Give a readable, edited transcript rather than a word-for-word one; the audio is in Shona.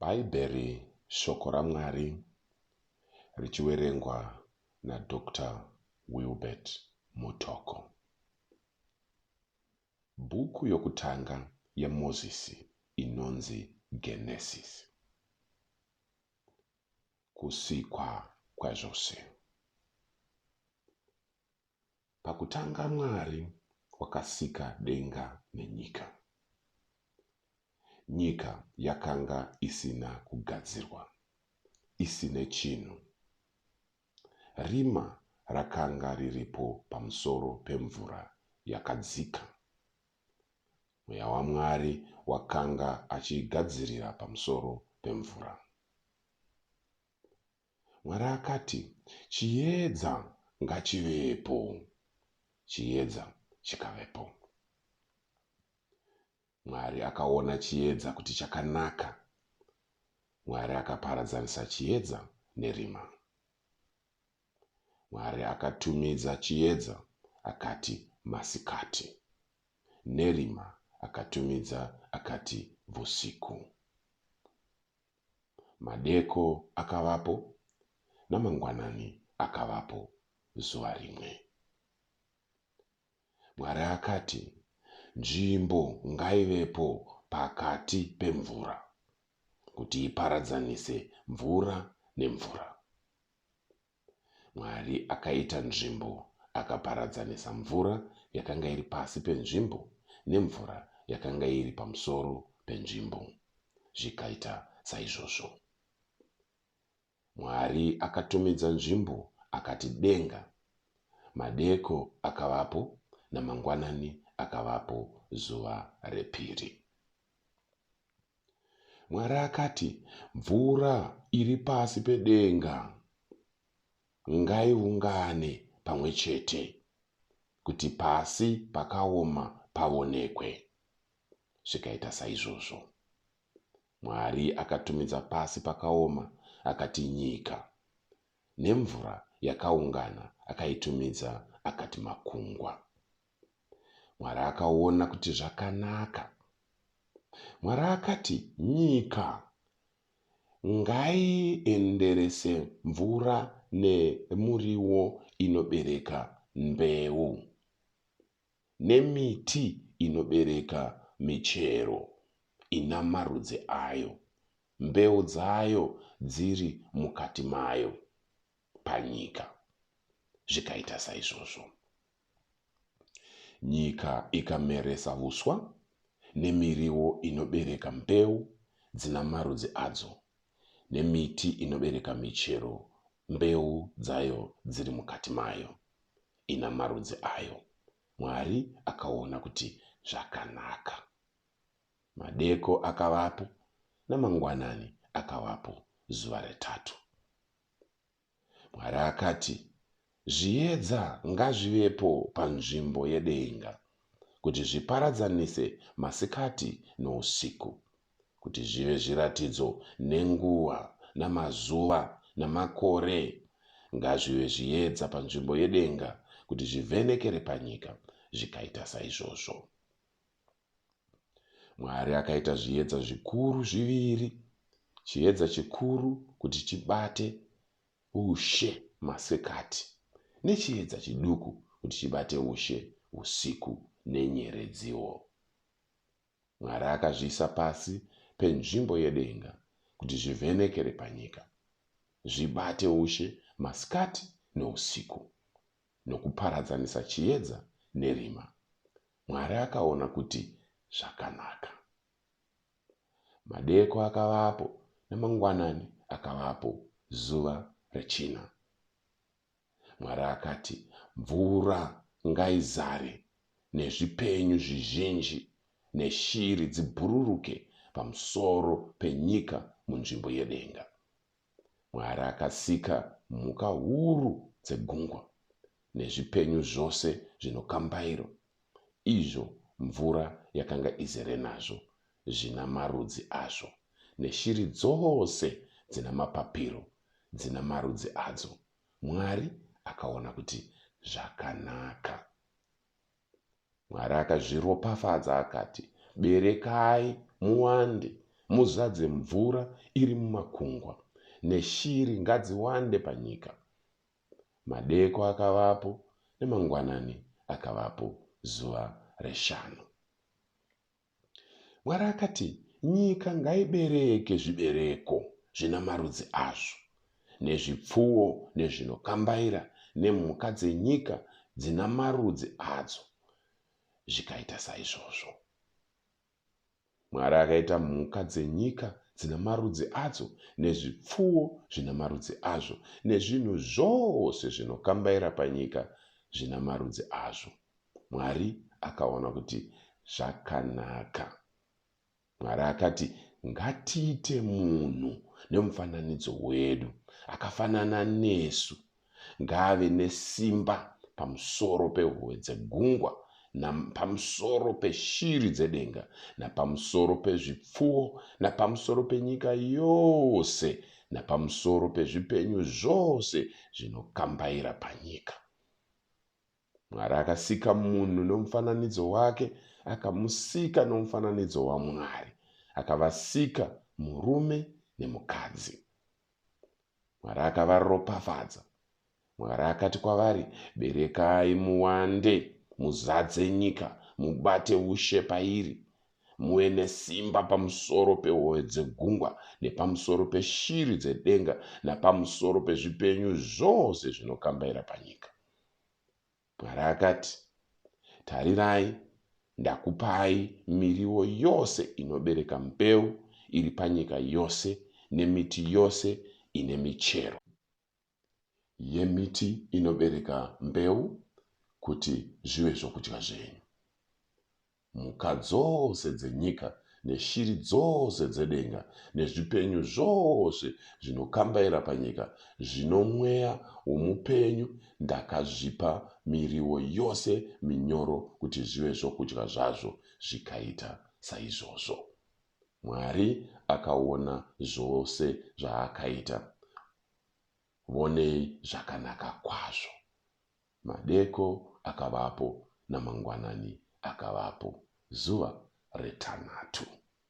Bhaibheri Shoko raMwari richiverengwa naDr Wilbert Mutoko. Bhuku yokutanga yaMozisi inonzi Genesisi. Kusikwa kwazvose. Pakutanga Mwari wakasika denga nenyika. Nyika yakanga isina kugadzirwa, isine chinhu. Rima rakanga riripo pamusoro pemvura yakadzika. Mweya waMwari wakanga achigadzirira pamusoro pemvura. Mwari akati, Chiedza ngachivepo. Chiedza chikavepo. Mwari akaona chiedza kuti chakanaka. Mwari akaparadzanisa chiedza nerima. Mwari akatumidza chiedza akati masikati, nerima akatumidza akati vusiku. Madeko akavapo, namangwanani akavapo, zuva rimwe. Mwari akati, Nzvimbo ngaivepo pakati pemvura, kuti iparadzanise mvura nemvura. Mwari akaita nzvimbo akaparadzanisa mvura yakanga iri pasi penzvimbo nemvura yakanga iri pamusoro penzvimbo. Zvikaita saizvozvo. Mwari akatumidza nzvimbo akati denga. Madeko akavapo namangwanani akavapo zuva repiri. Mwari akati, Mvura iri pasi pedenga ngaiungane pamwe chete, kuti pasi pakaoma pavonekwe. Zvikaita saizvozvo. Mwari akatumidza pasi pakaoma akati nyika, nemvura yakaungana akaitumidza akati makungwa. Mwari akaona kuti zvakanaka. Mwari akati, Nyika ngaienderese mvura nemuriwo inobereka mbeu, nemiti inobereka michero ina marudzi ayo, mbeu dzayo dziri mukati mayo, panyika. Zvikaita saizvozvo. Nyika ikameresa vuswa nemiriwo inobereka mbeu dzina marudzi adzo, nemiti inobereka michero mbeu dzayo dziri mukati mayo, ina marudzi ayo. Mwari akaona kuti zvakanaka. Madeko akavapo, namangwanani akavapo, zuva retatu. Mwari akati, Zviedza ngazvivepo panzvimbo yedenga, kuti zviparadzanise masikati nousiku, kuti zvive zviratidzo nenguva, namazuva, namakore. Ngazvive zviedza panzvimbo yedenga, kuti zvivhenekere panyika. Zvikaita saizvozvo. Mwari akaita zviedza zvikuru zviviri, chiedza chikuru kuti chibate ushe masikati, nechiedza chiduku kuti chibate ushe usiku, nenyeredziwo. Mwari akazviisa pasi penzvimbo yedenga kuti zvivhenekere panyika, zvibate ushe masikati nousiku, nokuparadzanisa chiedza nerima. Mwari akaona kuti zvakanaka. Madeko akavapo namangwanani akavapo, zuva rechina. Mwari akati, Mvura ngaizare nezvipenyu zvizhinji neshiri dzibhururuke pamusoro penyika munzvimbo yedenga. Mwari akasika mhuka huru dzegungwa nezvipenyu zvose zvinokambaira, izvo mvura yakanga izere nazvo, zvina marudzi azvo, neshiri dzose dzina mapapiro dzina marudzi adzo. Mwari akaona kuti zvakanaka. Mwari akazviropafadza akati, Berekai muwande, Muzadze mvura iri mumakungwa, neshiri ngadziwande panyika. Madeko akavapo nemangwanani akavapo, zuva reshanu. Mwari akati, Nyika ngaibereke zvibereko zvina marudzi azvo, nezvipfuwo nezvinokambaira nemhuka dzenyika dzina marudzi adzo. Zvikaita saizvozvo. Mwari akaita mhuka dzenyika dzina marudzi adzo, nezvipfuwo zvina marudzi azvo, nezvinhu zvose zvinokambaira panyika zvina marudzi azvo. Mwari akaona kuti zvakanaka. Mwari akati, Ngatiite munhu nemufananidzo wedu, akafanana nesu, ngaave nesimba pamusoro pehove dzegungwa, napamusoro peshiri dzedenga, napamusoro pezvipfuwo, napamusoro penyika yose, napamusoro pezvipenyu zvose zvinokambaira panyika. Mwari akasika munhu nomufananidzo wake, akamusika nomufananidzo waMwari, akavasika murume nemukadzi. Mwari akavaropafadza. Mwari akati kwavari, Berekai muwande, muzadze nyika, mubate ushe pairi, muve nesimba pamusoro pehove dzegungwa, nepamusoro peshiri dzedenga, napamusoro pezvipenyu zvose zvinokambaira panyika. Mwari akati, Tarirai, ndakupai miriwo yose inobereka mbeu iri panyika yose, nemiti yose ine michero yemiti inobereka mbeu, kuti zvive zvokudya zvenyu. Mhuka dzose dzenyika, neshiri dzose dzedenga, nezvipenyu zvose zvinokambaira panyika, zvino mweya womupenyu, ndakazvipa miriwo yose minyoro kuti zvive zvokudya zvazvo, zvikaita saizvozvo. Mwari akaona zvose zvaakaita, vonei zvakanaka kwazvo. Madeko akavapo namangwanani akavapo, zuva retanhatu.